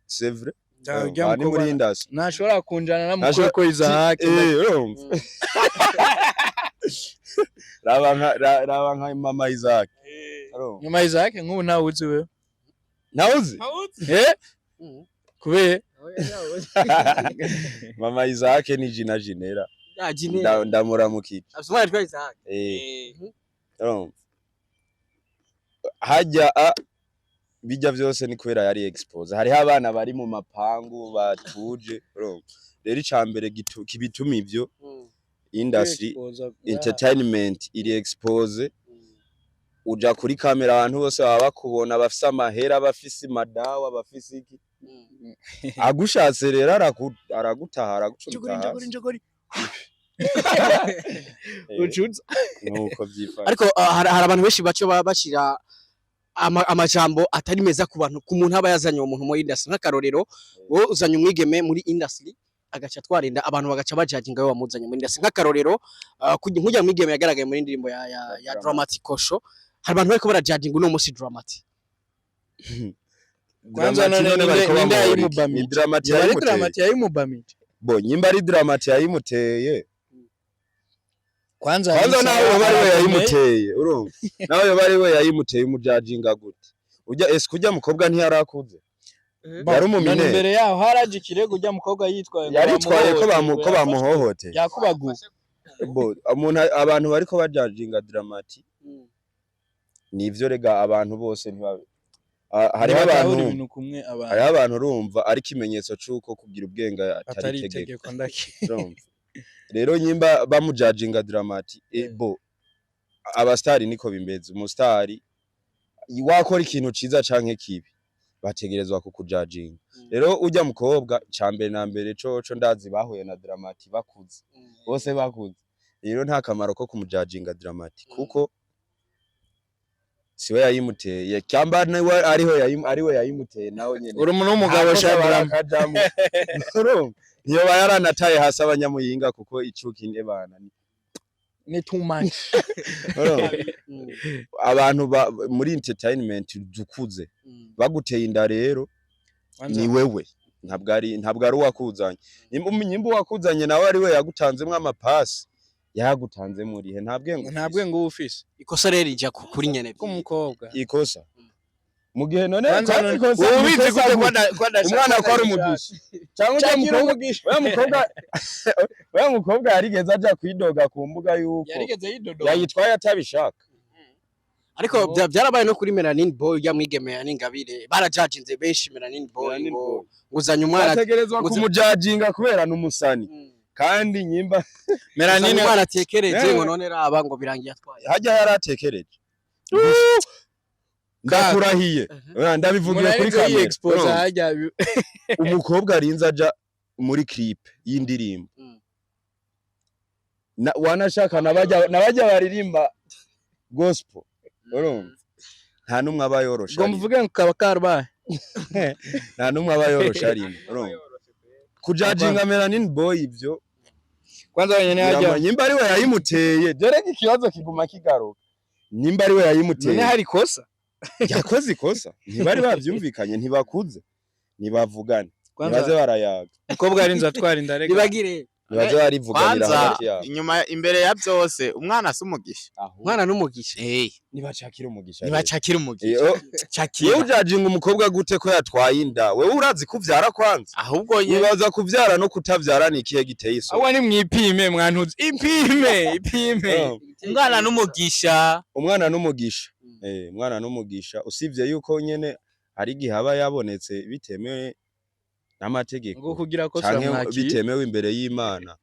C'est vrai. Urya Aha ni muri mukobwa industry. Ntashobora kunjana Ntashobora- namukuye ko Isaac. Urumva, raba nka mama Isaac. Urumva? Nyuma Isaac nk'ubu ntawe uzi wewe. Ntawuzi. Eh, kubera Mama Isaac ni Jina Jinera. Ndamuramukije. Eh, urumva. Hajya bijya vyose ni kubera yari expose. Hariho abana bari mu mapangu batuje, urumva. Rero icambere kibituma ivyo, industry entertainment iri expose. Uja kuri kamera, abantu bose baba bakubona, bafise amahera, bafise madawa, bafise iki. Agushatse rero aragutaha, aragucumita hasi. Njogori. Ucuza. Nuko vyifashe. Ariko hari abantu benshi baco baba bashira amajambo atari meza ku bantu, ku muntu aba yazanye uwo muntu muri industry. Nk'akarorero, wowe uzanye umwigeme muri industry agaca twarinda, abantu bagaca bajajinga we wamuzanye muri industry. Nk'akarorero, nk'ujya mwigeme yagaragaye muri indirimbo ya Dramatic Kosho, hari abantu bariko barajajinga uno munsi Dramatic. Kwanza Dramati none none bariko ninde bamuhora iki? yayimubamije? Ni Dramati Yari yayimuteye. Dramati yayimubamije. Bo nyimba ari Dramati yayimuteye, Kwanza kwanza nawe yoba ari we yayimuteye, urumva, nawe yoba ari we yayimuteye, umujajinga gute? Ujya ese kujya mukobwa ntiyarakuze, yari None umuminere. imbere yaho haraje ikirego, ujya mukobwa yitwaye ngo Yaritwaye ko bamuhohoteye, ko bamuhohoteye. Yakubaguye. Bo umuntu, abantu bariko bajajinga Dramati, nivyo rega, abantu bose ntibabe hariho Ntibatahura abantu ibintu kumwe abantu. Hariho abantu, urumva, ari ikimenyetso c'uko kugira ubwenge atari Atari itegeko. itegeko ndaki. Urumva rero, nyimba bamujajinga Dramati, bo abastari niko bimeze. Umustari wakora ikintu ciza canke kibi, bategerezwa kukujajinga. Rero ujya mukobwa, ca mbere na mbere coco ndazi bahuye na Dramati bakuze, bose bakuze. Rero nta kamaro ko kumujajinga Dramati, kuko siwe yayimuteye, cyamba niwe ariho ariwe yayimuteye nawe nyene. Uri umuntu w'umugabo Nta kosa. sha Drama. Barakajamwo. Urumva, ntiyoba yaranataye hasi abanyamuyinga, kuko icuka indebana Ni too much. Urumva? Abantu muri entertainment dukuze baguteye inda rero, ni wewe, ntabwo ari uwakuzanye. Nyimba uwakuzanye nawe ari we yagutanzemwo amapasi, yagutanze murihe? Nta bwenge Nta ufise. bwenge uba ufise. Ikosa rero rija kuri nyene. K'umukobwa. Ikosa mu gihe none Kwanza kandi none ikosa uba ubizi ikosa gute ko gute? ko adashaka Umwana ko ari adashaka? umugisha, cyangwa ujya Cakira mukobwa umugisha. Wa mukobwa yarigeze aja kwidoga ku mbuga yuko Yarigeze yidodoka. yayitwaye atabishaka. Ariko byarabaye no kuri Melanin Boy, ujya mwigeme ya Ningabire, barajajinze benshi Melanin Boy Melanin ngo Boy. nguzanye umwana. Bategerezwa kumujajinga kubera n'umusani, kandi nyimba Melanin Uzanye umwana atekereje, ngo none raba ngo birangiye atwaye. Hajya yaratekereje, ndakurahiye. Oya, ndabivugiye kuri kamera. Expose Urumva? hajya. Umukobwa arinze aja muri clip y'indirimbo, wanashaka nabajya baririmba gospel, urumva, nta numwe aba yoroshe Ngo arimo. mvuge ngo kaba karbaye. Nta numwe aba yoroshe arimo. Urumva, kujajinga Melanin Boy ibyo Kwanza wenyene hajya nyimba ari we yayimuteye, dore ko ikibazo kiguma kigaruka, nimba ari we yayimuteye, None hari kosa? Yakoze ikosa. Ntibari bavyumvikanye, ntibakuze, ntibavugane, Kwanza ntibaze barayaga. Umukobwa arinze atwara inda rega. Nibagire. Ntibaze barivuganira Kwanza hagati yabo. inyuma, imbere ya byose, umwana si umugisha? Umwana n'umugisha. Nibacakira umugisha rero. Ntibacakira umugisha. Cakira. Yewe, ujajinga umukobwa gute ko yatwaye inda? Wewe urazi kuvyara kwanza? Ahubwo ye Wibaza kuvyara no kutavyara ni ikihe giteye isoni? Awa ni mwipime mwantuzi, ipime ipime. Umwana n'umugisha. Umwana n'umugisha. Umwana n'umugisha, usibye yuko nyene hari igihe aba yabonetse bitemewe n'amategeko Ngo kugira ko canke turamwakira. bitemewe imbere y'Imana.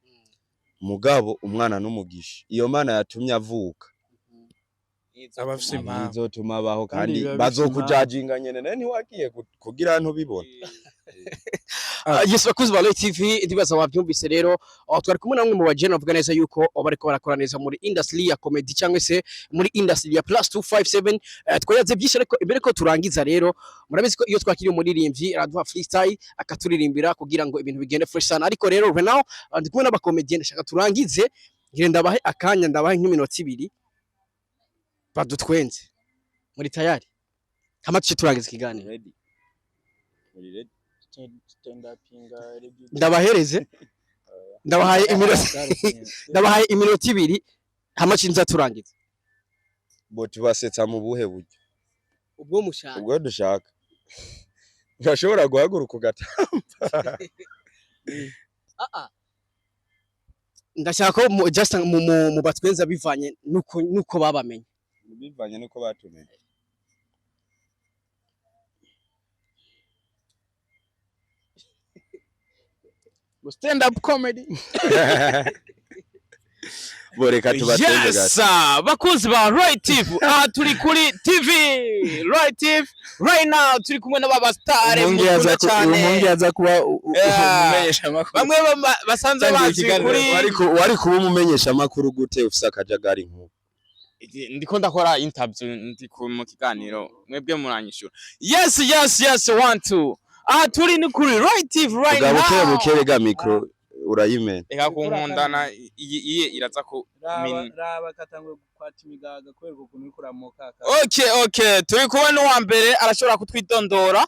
Mugabo umwana n'umugisha, iyo Mana yatumye avuka Aba afise impamvu. izotuma abaho. Kandi Kandi biba bifise bazokujajinga nyene, nawe ntiwagiye kugira ntubibone. Yes, bakuzi ba Royal TV, ndibaza wabyumvise rero. Twari kumwe na bamwe mu bajene bavuga neza yuko bariko barakora neza muri industry ya comedy cyangwa se muri industry ya plus 257. Twayaze byinshi, ariko imbere ko turangiza rero, murabizi ko iyo twakiriye umuririmbyi araduha freestyle akaturirimbira kugira ngo ibintu bigende fresh sana. Ariko rero right now ndi kumwe n'abakomediyen, ndashaka turangize ngire ndabahe akanya, ndabahe nk'iminota 2 badutwenze. Muri tayari? Hama tuce turangiza ikiganiro. Ready? Muri ready? Ndabahereze, ndabahaye iminota, ndabahaye iminota 2, hama cinza turangiza. Bo tubasetsa mu buhe buryo? Ubwo mushaka. Ubwo dushaka, urashobora guhaguruka ugatamba. Ah ah, ndashaka ko just mu batwenza bivanye nuko babamenye. Bivanye nuko batumenye. Ngo stand up comedy. Bo reka tubateze Yes, gato. Bakunzi ba Roy TV, aha turi kuri TV Roy TV right now, turi kumwe n'aba star Umuhungu yaza mukunda cyane. Umuhungu yaza kuba umumenyesha amakuru. Bamwe basanzwe Tangira bazi ikiganiro. kuri Wari kuba umumenyesha amakuru gute ufise akajagari nk'ubu? Ndiko ndakora interview, ndi mu kiganiro, mwebwe muranyishura. Yes, one two, aha turi ni kuri Roy TV right Bwa buke now. buke ga micro urayimena. Reka kunkundana, iyi iraza ku Raba raba katangwe gukwata imigaga kubera ukuntu uriko uramoka aka. Okay, turi kumwe n'uwa mbere, arashobora kutwidondora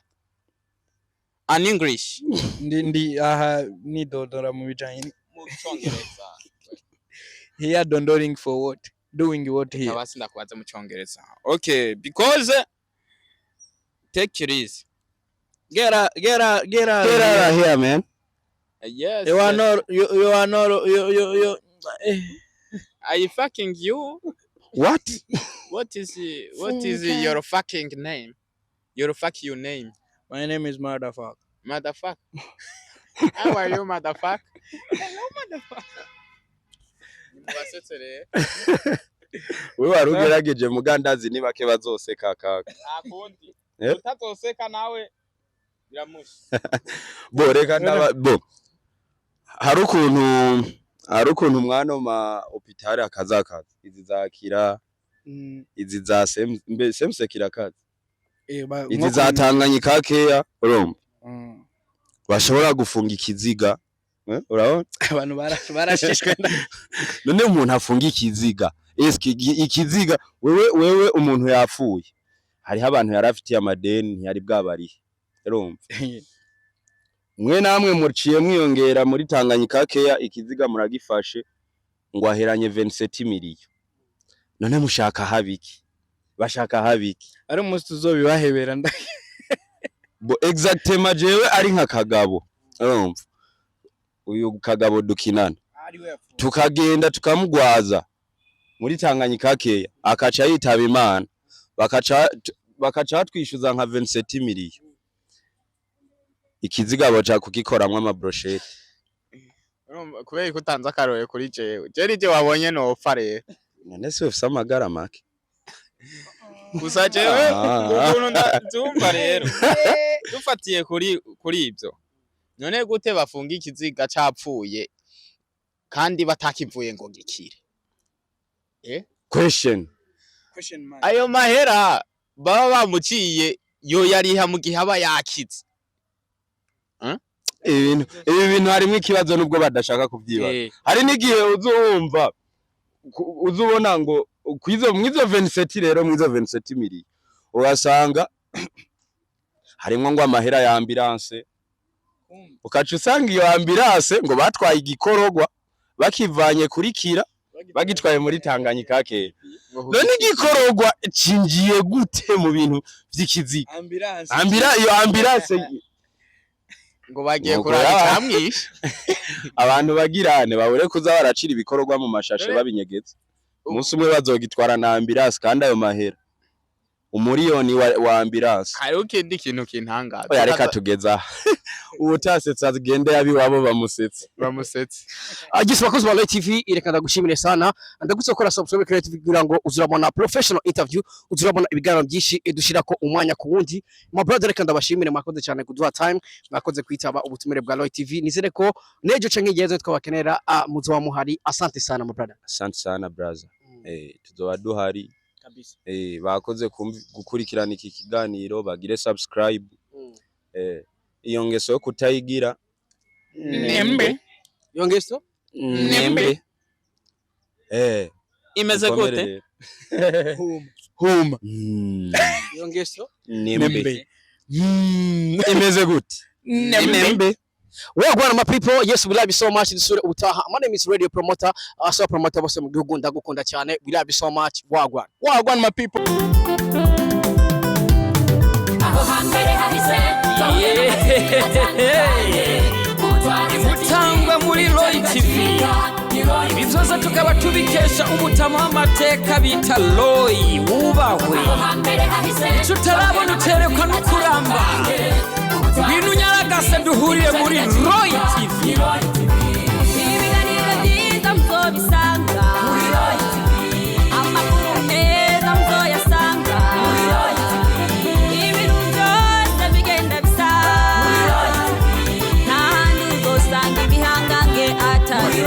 an English. Ndi aha nidodora mu bijanye Mu Cyongereza. Here dondoring for what, doing what here? Abasi ndakubaza mu Cyongereza. Okay, because take it easy. Get out, get out, get out. Get out of here, man. Yes. You are not you are not you eh. I fucking you. What? What is your fucking name? Your fuck you name. My name is motherfucker. Motherfucker. How are you, motherfucker? Hello, motherfucker. Nimubasetse rero. Wewe wari ugerageje, mugandazi ni bake bazoseka kaka. Nta kundi. Eh? Utazoseka nawe biramusha. Bo reka ndaba bo hari ukuntu mwana ma hôpital akazakaza izi zakira izi za mbe semse kirakaza Eh, izi nko za Tanganyika keya, urumva, bashobora gufunga ikiziga, urabona. Abantu barashishwe. None umuntu afunga ikiziga, eske ikiziga wewe umuntu yapfuye, hariho abantu yari afitiye amadeni ntiyari bwabarihe, urumva, mwe namwe muciye mwiyongera muri Tanganyika keya, ikiziga muragifashe ngo aheranye 27 miliyo. None mushaka habiki? Bashaka habiki? Ari umunsi tuzobibahebera nda. Bo exactement, jewe ari nka Kagabo, urumva, uyu Kagabo dukinana, tukagenda tukamugwaza muri Tanganyika keya, akaca yitaba Imana, bakaca batwishyuza nka 27 miliyo, ikiziga boca kugikoramwo ama brochettes. Urumva, kubera ko utanze akaroye kuri jewe, je nije wabonye nopfa rero. None se ufise amagara make? Gusa jewe Ah. ukuntu ndabyumva rero, dufatiye kuri ibyo, none gute bafunga ikiziga capfuye kandi batakivuye ngo gikire? Question. Question mark. Ayo mahera baba bamuciye yo yariha mu gihe aba yakize. Ibi bintu harimo ikibazo nubwo badashaka kuvyibaza. Hari n'igihe uzumva uzubona ngo kwizo mwizo 27 rero, mwizo 27 miliyo ugasanga harimwo ngo amahera ya ambulance, ukaca usanga iyo ambulance ngo batwaye igikorogwa bakivanye kuri Kira bagitwaye muri Tanganyika kera. None igikorogwa cinjiye gute mu bintu vy'ikiziga? Ambulance. Iyo ambulance Ngo bagiye Nuko kuraba icamwishe. Abantu bagirane babure kuza baracira ibikorwa mu mashashe babinyegeza, umunsi umwe bazogitwara na ambulance, kandi ayo mahera umuriyoni wa ambulance. Hariho ikindi kintu kintangaza. Oya, reka tugeza aha. Uwutasetsa agende yabiwabo bamusetse. Bamusetse. Agisi bakozi ba Royal TV, reka ndagushimire sana, ndagusaba gukora subscribe kuri Royal TV kugira ngo uzurabona professional interview, uzurabona ibiganiro byinshi dushirako umwanya ku wundi. My brother, reka ndabashimire, mwakoze cyane kuduha time, mwakoze kwitaba ubutumire bwa Royal TV. Nizere ko nejo canke igihe twabakenera muzoba muhari. Asante sana, my brother. Asante sana, brother. Tuzoba duhari. Kabisa. Bakoze gukurikirana iki kiganiro, bagire subscribe. Iyo ngeso yo kutayigira. Nembe. Yongeso. Nembe. Imeze Mukomere gute? rero. Huma huma. Yongeso. Nembe. Imeze gute? Nembe. Wagwan my people, yes, we love you so much. Dusure ubutaha. My name is Radio Promoter. So promoter bose mu gihugu, ndagukunda cyane. We love you so much. Wagwan. Wagwan my people. Aho hambere hahise twahuye n'amateka atandukanye. Mutangwa muri Roy TV. Ibi byose tukaba tubikesha umutama w'amateka bita Roy, wubahwe. Aho hambere hahise Icyo utarabona uterekwa no kuramba. atandukanye. Ngwino unyaragase duhurire muri Roy TV. Ibiganiro byiza muzobisanga, amakuru meza muzoyasanga, ibintu byose bigenda bisa, nta handi uzosanga ibihangange atari.